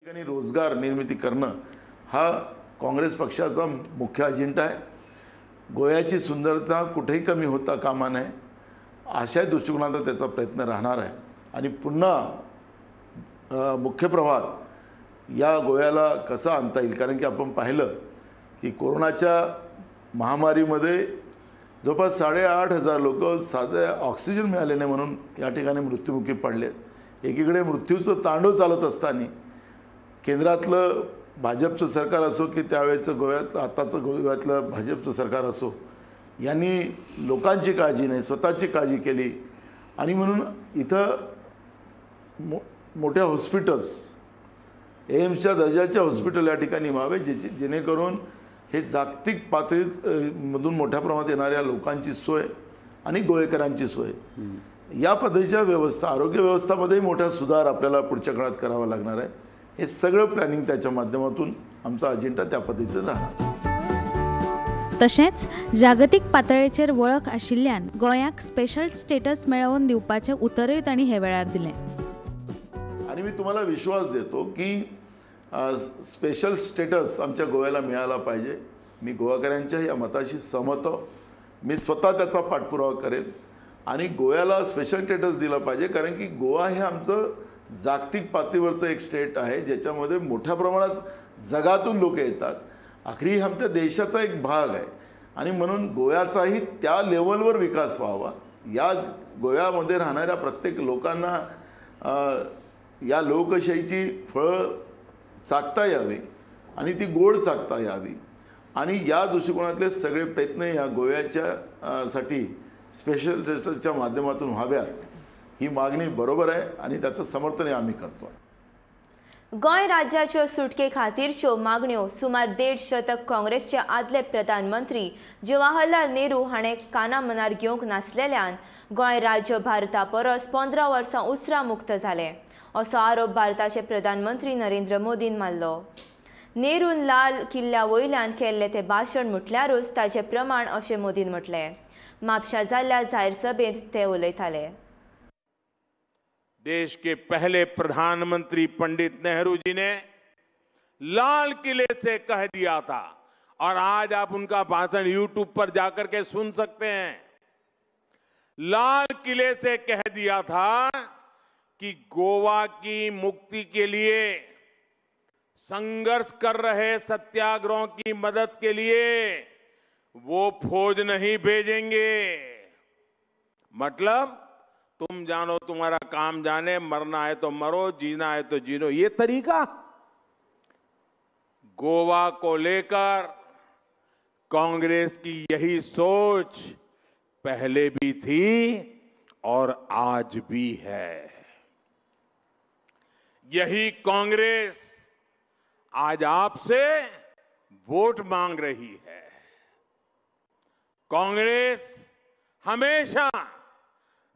ठिकाणी रोजगार निर्मिती करणं हा काँग्रेस पक्षाचा मुख्य अजेंडा आहे। गोव्याची सुंदरता कुठेही कमी होता कामा नये अशा दृष्टिकोनात त्याचा प्रयत्न राहणार आहे आणि पुन्हा मुख्य प्रवाहात या गोव्याला कसं आणता येईल, कारण की आपण पाहिलं की कोरोनाच्या महामारीमध्ये जवळपास 8,500 लोक साधे ऑक्सिजन मिळाले नाही म्हणून या ठिकाणी मृत्युमुखी पडले। एकीकडे मृत्यूचं तांडव चालत असताना केंद्रातलं भाजपचं सरकार असो की त्यावेळेचं गोव्यातलं आताचं गोव्यातलं भाजपचं सरकार असो, यांनी लोकांची काळजी नाही स्वतःची काळजी केली आणि म्हणून इथं मोठ्या हॉस्पिटल्स एम्सच्या दर्जाच्या हॉस्पिटल या ठिकाणी व्हावे, जेणेकरून हे जागतिक पातळीमधून मोठ्या प्रमाणात येणाऱ्या लोकांची सोय आणि गोवेकरांची सोय या पद्धतीच्या व्यवस्था आरोग्य व्यवस्थामध्ये मोठा सुधार आपल्याला पुढच्या काळात करावा लागणार आहे। हे सगळं प्लॅनिंग त्याच्या माध्यमातून आमचा अजेंडा त्या पद्धतीने राहणार। तशेंच जागतिक पातळेचेर वळख आशिल्ल्यान गोंयाक स्पेशल स्टेटस मेळोवन दिवपाचें उतरूय तांणी हे वेळार दिलें। आणि मी तुम्हाला विश्वास देतो की स्पेशल स्टेटस आमच्या गोव्याला मिळाला पाहिजे। मी गोवाकरांच्या या मताशी सहमत, मी स्वतः त्याचा पाठपुरावा करेल आणि गोव्याला स्पेशल स्टेटस दिला पाहिजे, कारण की गोवा हे आमचं जागतिक पातळीवरचं एक स्टेट आहे ज्याच्यामध्ये मोठ्या प्रमाणात जगातून लोक येतात। आखरी आमच्या देशाचा एक भाग आहे आणि म्हणून गोव्याचाही त्या लेवलवर विकास व्हावा। या गोव्यामध्ये राहणाऱ्या प्रत्येक लोकांना या लोकशाहीची फळं चाखता यावी आणि ती गोड चाखता यावी आणि या दृष्टिकोनातले सगळे प्रयत्न या गोव्याच्या साठी स्पेशल स्टेटसच्या माध्यमातून व्हाव्यात ही मागणी बरोबर आहे आणि त्याचं समर्थन आम्ही करतो। गोंय राज्याच्यो सुटके खातीरच्यो मागण्यो सुमार 1.5 शतक काँग्रेसचे आदले प्रधानमंत्री जवाहरलाल नेहरू हाणें काना मनार घेवंक नासलेल्यान गोंय राज्य भारता परस 15 वर्सां उसरां मुक्त जालें असो आरोप भारताचे प्रधानमंत्री नरेंद्र मोदीन मारलो। नेरून लाल किल्ल्या वयल्यान केल्लें तें भाशण म्हटल्यारूच ताचें प्रमाण अशें मोदीन म्हटलें। म्हापशा जाल्ल्या जाहीर सभेंत ते उलयताले। देश के पहले प्रधानमंत्री पंडित नेहरू जी ने लाल किले से कह दिया था और आज आप उनका भाषण यूट्यूब पर जाकर के सुन सकते हैं। लाल किले से कह दिया था कि गोवा की मुक्ति के लिए संघर्ष कर रहे सत्याग्रहों की मदद के लिए वो फौज नहीं भेजेंगे। मतलब तुम जानो तुम्हारा काम जाने, मरना है तो मरो, जीना है तो जीनो, ये तरीका। गोवा को लेकर कांग्रेस की यही सोच पहले भी थी और आज भी है। यही कांग्रेस आज आपसे वोट मांग रही है। कांग्रेस हमेशा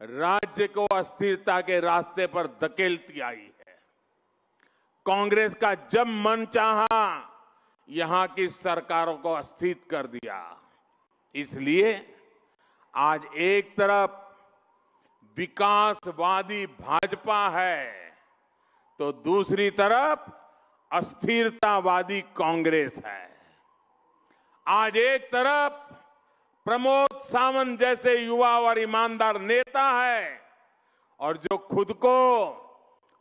राज्य को अस्थिरता के रास्ते पर धकेलती आई है। कांग्रेस का जब मन चाहा यहां की सरकारों को अस्थिर कर दिया। इसलिए आज एक तरफ विकासवादी भाजपा है तो दूसरी तरफ अस्थिरतावादी कांग्रेस है। आज एक तरफ प्रमोद सावंत जैसे युवा और ईमानदार नेता है और जो खुद को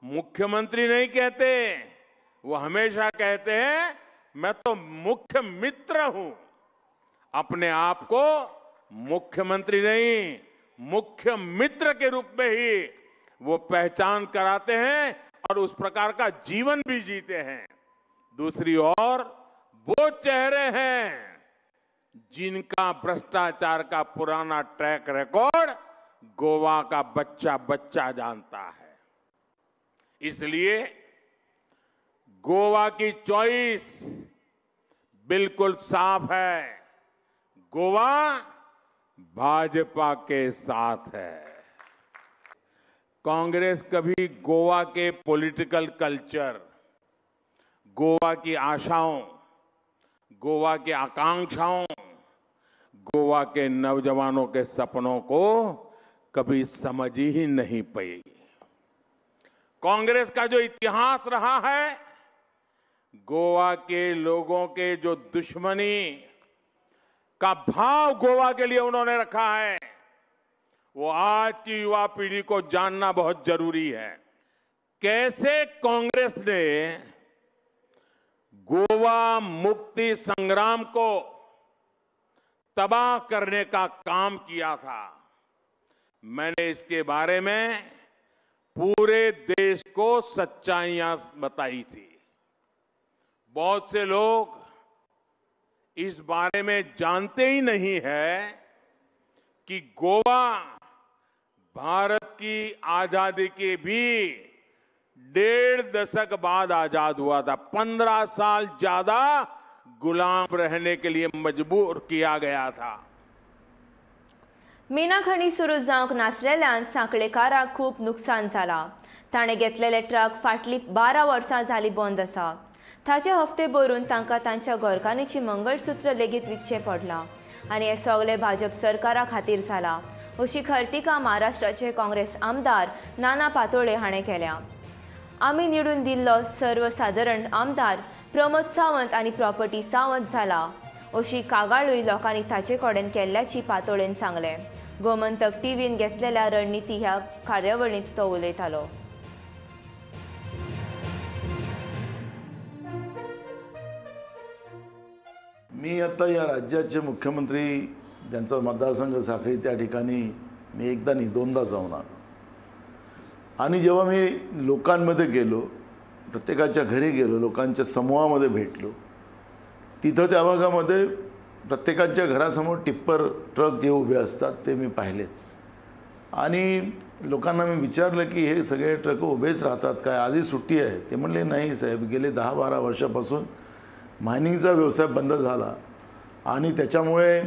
मुख्यमंत्री नहीं कहते, वो हमेशा कहते हैं मैं तो मुख्य मित्र हूं। अपने आप को मुख्यमंत्री नहीं, मुख्य मित्र के रूप में ही वो पहचान कराते हैं और उस प्रकार का जीवन भी जीते हैं। दूसरी ओर वो चेहरे हैं जिनका भ्रष्टाचार का पुराना ट्रैक रिकॉर्ड गोवा का बच्चा बच्चा जानता है। इसलिए गोवा की चॉइस बिल्कुल साफ है, गोवा भाजपा के साथ है। कांग्रेस कभी गोवा के पॉलिटिकल कल्चर, गोवा की आशाओं, गोवा की आकांक्षाओं, गोवा के नौजवानों के सपनों को कभी समझ ही नहीं पाई। कांग्रेस का जो इतिहास रहा है गोवा के लोगों के जो दुश्मनी का भाव गोवा के लिए उन्होंने रखा है, वो आज की युवा पीढ़ी को जानना बहुत जरूरी है। कैसे कांग्रेस ने गोवा मुक्ति संग्राम को तबाह करने का काम किया था, मैंने इसके बारे में पूरे देश को सच्चाइयां बताई थी। बहुत से लोग इस बारे में जानते ही नहीं है कि गोवा भारत की आजादी के भी 1.5 दशक बाद आजाद हुआ था। 15 साल ज्यादा गुलाम रहने के लिए मजबूर किया गया था। मीना खणी सुरू जावंक नासलेल्यान सांखळेकाराक खूब नुकसान जाला। ताणें घेतलेले ट्रक फाटली 12 वर्सां जाली बंद आसा। ताचे हफ्ते भरून तांकां तांच्या घरकान्नीची मंगळसूत्र लेगीत विकचें पडलां आनी हें सगळें भाजप सरकारा खातीर जालां, अशी खर टिका महाराष्ट्राचे काँग्रेस आमदार नाना पातोळे हाणें केल्या। आमी निवडून दिल्लो सर्वसादारण आमदार प्रमोद सावंत आनी प्रॉपर्टी सावंत जाला, अशी कागाळूय लोकांनी ताचे कडेन केल्ल्याची पातोळेन सांगलें। गोमंतक टीव्हीन घेतलेल्या रणनिती ह्या कार्यावळींत तो उलयतालो। मी आता या राज्याचे मुख्यमंत्री, ज्यांचा मतदारसंघ साखळी, त्या ठिकाणी मी एकदा नाही दोनदा जाऊन आलो। आणि जेव्हा मी लोकांमध्ये गेलो, प्रत्येकाच्या घरी गेलो, लोकांच्या समूहामध्ये भेटलो, तिथं त्या भागामध्ये प्रत्येकाच्या घरासमोर टिप्पर ट्रक जे उभे असतात ते मी पाहिलेत। आणि लोकांना मी विचारलं की हे सगळे ट्रक उभेच राहतात काय, आजही सुट्टी आहे? ते म्हणले नाही साहेब, गेले 10-12 वर्षापासून मायनिंगचा व्यवसाय बंद झाला आणि त्याच्यामुळे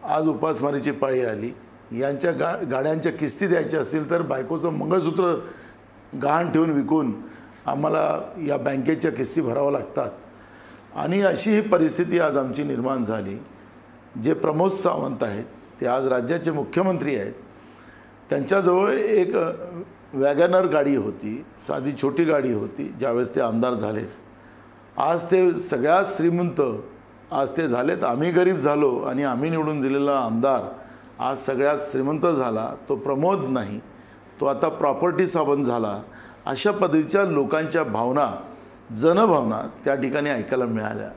आज उपासमारीची पाळी आली। यांच्या गाड्यांच्या किस्ती द्यायच्या असतील तर बायकोचं मंगळसूत्र गहाण ठेवून विकून आम्हाला या बँकेच्या किस्ती भराव्या लागतात। आणि अशी ही परिस्थिती आज आमची निर्माण झाली। जे प्रमोद सावंत आहेत ते आज राज्याचे मुख्यमंत्री आहेत, त्यांच्याजवळ एक वॅगनर गाडी होती, साधी छोटी गाडी होती ज्यावेळेस ते आमदार झालेत। आज ते सगळ्यात श्रीमंत आज ते झालेत, आम्ही गरीब झालो आणि आम्ही निवडून दिलेला आमदार आज सगळ्यात श्रीमंत झाला। तो प्रमोद नाही, तो आता प्रॉपर्टी सावंत झाला। अशा पद्धतीच्या लोकांच्या भावना, जनभावना त्या ठिकाणी ऐकायला मिळाल्या।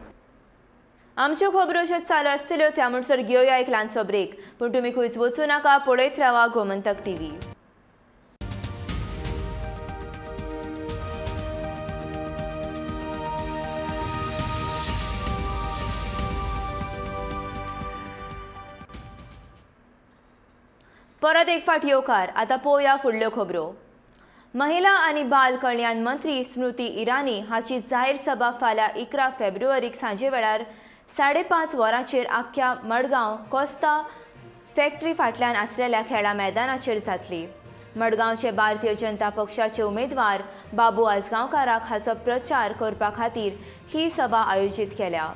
आमच्यो खबरो अश्योच चालू आसतल्यो, त्या म्हणसर घेवया एक ल्हानसो ब्रेक, पूण तुमी खंयच वचूं नाका, पळयत रावा गोमंतक टीव्ही। परत एक फाट येवकार। आतां पळोवया फुडल्यो खबरो। महिला आनी बाल कल्याण मंत्री स्मृती इराणी हाची जाहीर सभा फाल्यां 11 फेब्रुवारीक सांजे वेळार 5:30 वरांचेर आख्ख्या मडगांव कोस्ता फॅक्टरी फाटल्यान आसलेल्या खेळा मैदानाचेर जातली। मडगांवचे भारतीय जनता पक्षाचे उमेदवार बाबू आजगांवकाराक हाचो प्रचार करपा खातीर ही सभा आयोजीत केल्या।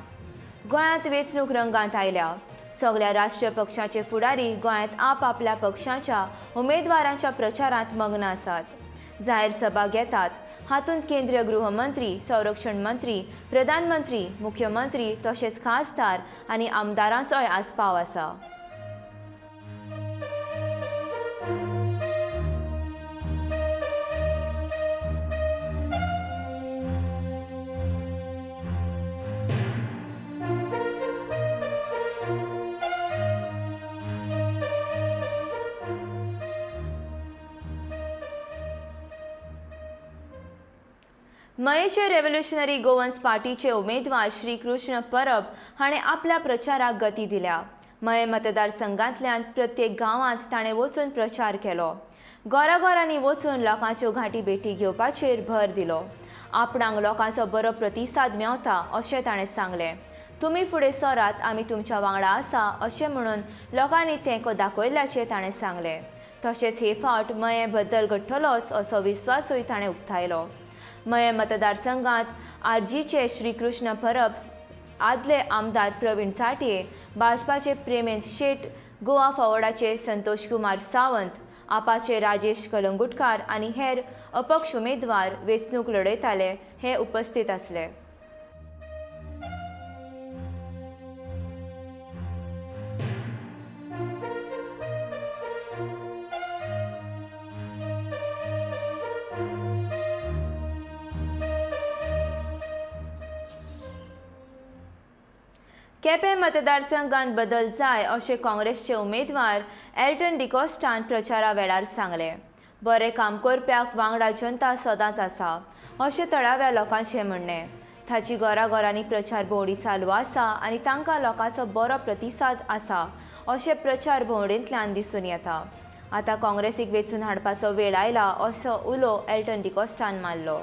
गोंयांत वेंचणूक रंगांत आयल्या। सगळ्या राष्ट्रीय पक्षाचे फुडारी गोंयांत आपआपल्या पक्षाच्या उमेदवारांच्या प्रचारांत मग्न आसात। जाहीर सभा घेतात। हातूंत केंद्रीय गृहमंत्री, संरक्षण मंत्री, प्रधानमंत्री, मुख्यमंत्री तशेंच खासदार आनी आमदारांचोय आस्पाव आसा। मयेचे रेव्होल्युशनरी गोवन्स पार्टीचे उमेदवार श्री कृष्ण परब हाणें आपल्या प्रचाराक गती दिल्या। मये मतदारसंघांतल्यान प्रत्येक गांवांत ताणें वचून प्रचार केलो। घराघरांनी वचून लोकांच्यो घांटी भेटी घेवपाचेर भर दिलो। आपणाक लोकांचो बरो प्रतिसाद मेवता अशें ताणें सांगलें। तुमी फुडें सरात, आमी तुमच्या वांगडा आसा अशें म्हणून लोकांनी तेंको दाखयल्ल्याचें ताणें सांगलें। तशेंच हे फावट मये बद्दल घडटलोच असो विस्वासूय ताणें उक्तायलो। मये मतदारसंघात आरजीचे श्रीकृष्ण परब, आदले आमदार प्रवीण चाटे, भाजपाचे प्रेमेंद शेट, गोवा फॉवर्डाचे संतोष कुमार सावंत, आपाचे राजेश कलंगुटकार आनी हेर अपक्ष उमेदवार वेंचणूक लढयताले हे उपस्थित आसले। केपें मतदारसंघात बदल जाय अशें काँग्रेसचे उमेदवार एल्टन डिकॉस्टान प्रचारा वेळार सांगलें. बरें काम करप्याक वांगडा जनता सदांच आसा अशें थळाव्या लोकांचें म्हणणें. ताची घराघरांनी प्रचार भोंवडी चालू आसा आनी तांकां लोकांचो बरो प्रतिसाद आसा अशें प्रचार भोंवडेंतल्यान दिसून येता. आतां काँग्रेसीक वेंचून हाडपाचो वेळ आयला असो उलो एल्टन डिकॉस्टान मारलो.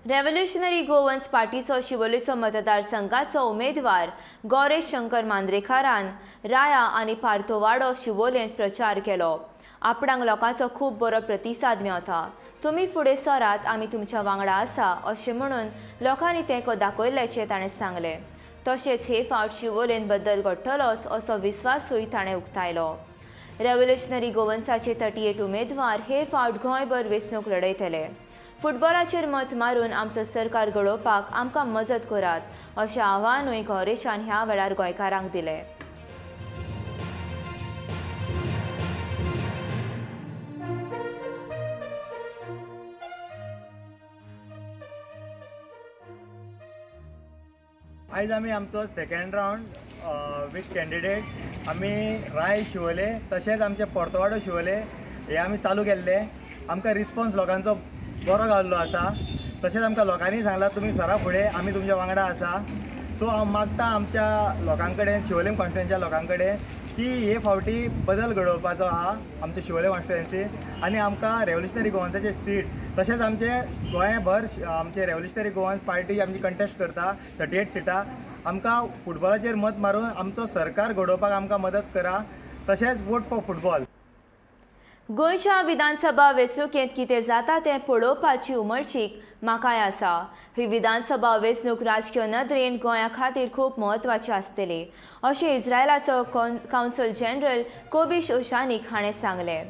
रेव्होल्युशनरी गोवन्स पार्टीचो शिवोलेचो मतदारसंघाचो उमेदवार गौरेश शंकर मांद्रेकारान राया आनी पार्तोवाडो शिवोलेंत प्रचार केलो. आपणाक लोकांचो खूब बरो प्रतिसाद मेवता, तुमी फुडें सरात, आमी तुमच्या वांगडा आसा अशें म्हणून लोकांनी तेंको दाखयल्ल्याचें ताणें सांगलें. तशेंच हे फावट शिवोलेंत बदल घडटलोच असो विस्वासूय ताणें उक्तायलो. रेव्होल्युशनरी गोवन्साचे 38 उमेदवार हे फावट गोंयभर वेंचणूक लढयतले. फुटबॉलाचेर मत मारून आमचो सरकार घडोवपाक आमकां मजत करात अशें आव्हानूय गौरेशान ह्या वेळार गोंयकारांक दिलें. आयज आमी आमचो सेकंड रावंड विथ कॅन्डिडेट आमी राय शिवोले तशेंच आमचे पोर्तोवाडो शिवोले हे आमी चालू केल्ले. आमकां रिस्पॉन्स लोकांचो बरो गावल्लो आसा. तशेंच आमकां लोकांनी सांगलां तुमी सरा फुडें, आमी तुमच्या वांगडा आसा. सो हांव मागता आमच्या लोकां कडेन, शिवोले कॉन्स्टिट्युएन्सीच्या लोकां कडेन की हे फावटी बदल घडोवपाचो आहा आमच्या शिवोले कॉन्स्टिट्युएन्सी आनी आमकां रेव्होल्युशनरी गोवन्साचे सीट तशेंच आमचे गोंयभर आमचे रेव्होल्युशनरी गोवन्स पार्टी आमची कंटेस्ट करता 38 सिटां. आमकां फुटबॉलाचेर मत मारून आमचो सरकार घडोवपाक आमकां मदत करा. तशेंच वोट फॉर फुटबॉल. गोंयच्या विधानसभा वेंचणुकेंत कितें जाता तें पळोवपाची उमळशीक म्हाकाय आसा. ही विधानसभा वेंचणूक राजकीय नदरेन गोंया खातीर खूब म्हत्वाची आसतली अशें इस्रायलाचो कावन्सल जनरल कोबी शोशानीक हाणें सांगलें.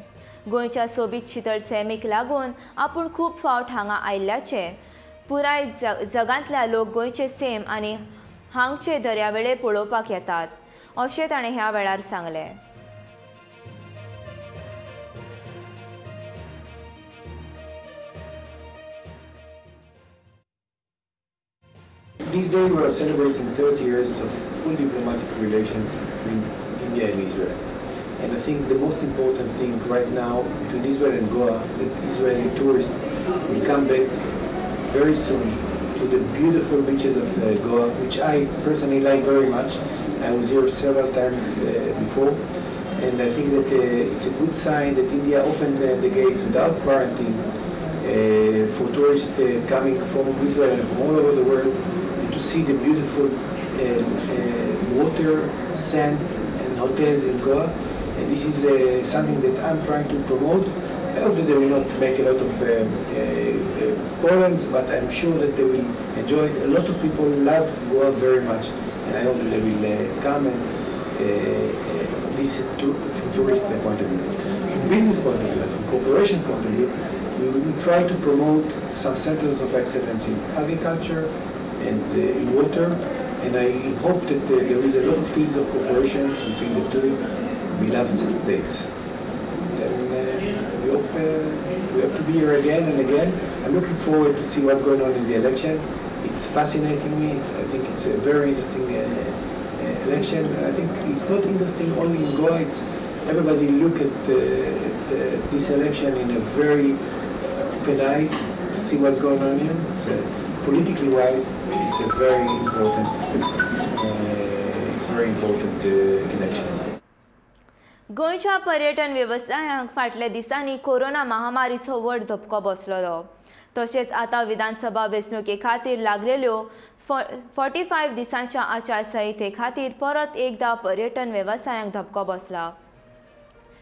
गोंयच्या सोबीत शितळ सैमीक लागून आपूण खूब फावट हांगा आयिल्ल्याचें, पुराय जगांतल्या लोक गोंयचे सैम आनी हांगचे दर्यावेळे पळोवपाक येतात अशें ताणें ह्या वेळार सांगलें. This day we are celebrating 30 years of full diplomatic relations between India and Israel. And I think the most important thing right now between Israel and Goa, that Israeli tourists will come back very soon to the beautiful beaches of Goa, which I personally like very much. I was here several times before, and I think that it's a good sign that India opened the gates without quarantine for tourists coming from Israel and from all over the world to see the beautiful water, sand and hotels in Goa. And this is something that I'm trying to promote. I hope that they will not make a lot of problems, but I'm sure that they will enjoy it. A lot of people love Goa very much, and I hope that they will come and listen to, from tourist point of view. From business point of view, from cooperation point of view, we will try to promote some centers of excellence in agriculture and in water, and I hope that there is a lot of fields of cooperation between the two beloved states. And we hope to be here again and again. I'm looking forward to see what's going on in the election. It's fascinating me. I think it's a very interesting election. And I think it's not interesting only in Goa. It's everybody look at this election in a very open eyes to see what's going on here. It's politically wise, it's a very important, election. गोंयच्या पर्यटन वेवसायांक फाटल्या दिसांनी corona महामारीचो व्हड धपको बसलेलो. तशेंच आतां विधानसभा वेंचणुके खातीर लागलेल्यो 45 दिसांच्या आचारसंहिते खातीर परत एकदा पर्यटन वेवसायांक धपको बसला.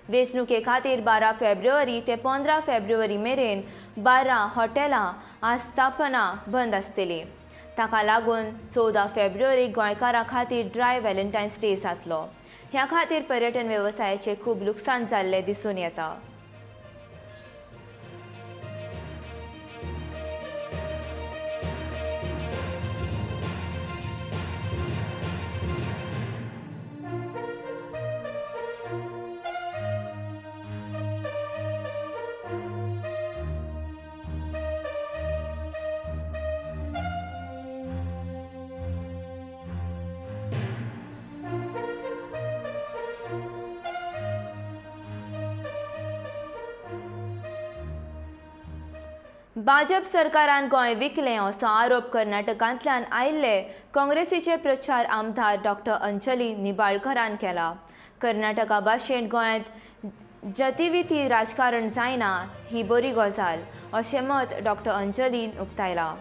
वेंचणुके खातीर 12 फेब्रुवारी ते 15 फेब्रुवारी मेरेन 12 हॉटेलां आस्थापनां बंद आसतलीं. ताका लागून 14 फेब्रुवारी गोंयकारां खातीर ड्राय व्हॅलेंटायन्स डे जातलो. ह्या खातीर पर्यटन वेवसायाचें खूब लुकसाण जाल्लें दिसून येता. भाजप सरकारान गोंय विकलें असो आरोप कर्नाटकांतल्यान आयिल्ले काँग्रेसीचे प्रचार आमदार डॉक्टर अंजली निबाळकरान केला. कर्नाटका भाशेन गोंयांत जतिविधी राजकारण जायना ही बरी गजाल अशें मत डॉक्टर अंजलीन उक्तायलां.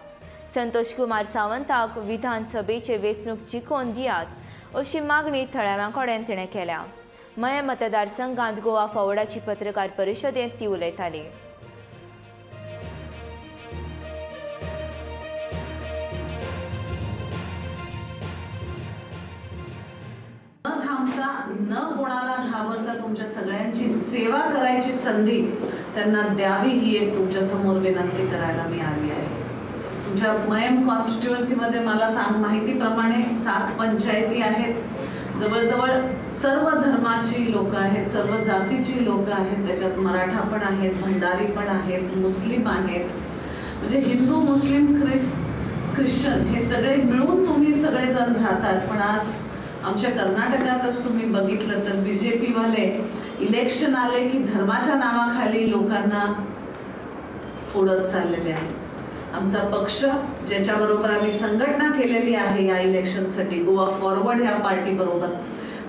संतोष कुमार सावंताक विधानसभेचे वेंचणूक जिखोवन दियात अशी मागणी थळाव्यां कडेन तिणें केल्या. मयें मतदारसंघांत गोवा फॉरवर्डाची पत्रकार परिशदेंत ती उलयताली. न थांबता न कोणाला घाबरता तुमच्या सगळ्यांची सेवा करायची संधी त्यांना द्यावी ही एक तुमच्यासमोर विनंती करायला मी आली आहे. तुमच्या मयेम कॉन्स्टिट्युएन्सीमध्ये मला माहितीप्रमाणे 7 पंचायती आहेत. जवळजवळ सर्व धर्माची लोक आहेत, सर्व जातीची लोक आहेत. त्याच्यात मराठा पण आहेत, भंडारी पण आहेत, मुस्लिम आहेत. म्हणजे हिंदू, मुस्लिम, ख्रिश्चन हे सगळे मिळून तुम्ही सगळेजण राहतात. पण आज आमच्या कर्नाटकातच तुम्ही बघितलं तर बी जे पीवाले इलेक्शन आले की धर्माच्या नावाखाली लोकांना फोडत चाललेले आहेत. आमचा पक्ष ज्याच्याबरोबर आम्ही संघटना केलेली आहे या इलेक्शनसाठी, गोवा फॉरवर्ड ह्या पार्टीबरोबर,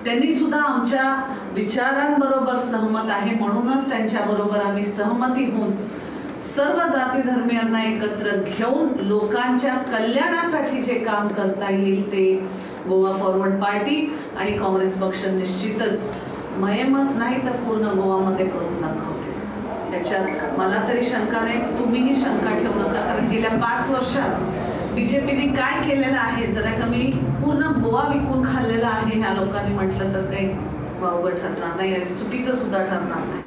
त्यांनी सुद्धा आमच्या विचारांबरोबर सहमत आहे. म्हणूनच त्यांच्याबरोबर आम्ही सहमती होऊन सर्व जाती धर्मियांना एकत्र घेऊन लोकांच्या कल्याणासाठी जे काम करता येईल ते गोवा फॉरवर्ड पार्टी आणि काँग्रेस पक्ष निश्चितच मयेमच नाही तर पूर्ण गोवामध्ये करून दाखवते. त्याच्यात मला तरी शंका नाही, तुम्हीही शंका ठेवू नका. कारण गेल्या 5 वर्षात बीजेपीने काय केलेलं आहे, जरा कमी पूर्ण गोवा विकून खाल्लेला आहे ह्या लोकांनी म्हटलं तर काही वावगं ठरणार नाही आणि चुकीचं सुद्धा ठरणार नाही.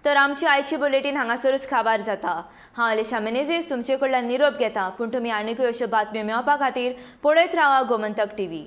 तर आमची आयची बुलेटीन हांगासरूच खाबार जाता. हांव अलिशा मेनेझीस तुमचे कडल्यान निरोप घेता, पूण तुमी आनीकूय अश्यो बातम्यो मेळोवपा खातीर पळयत रावा गोमंतक टीव्ही.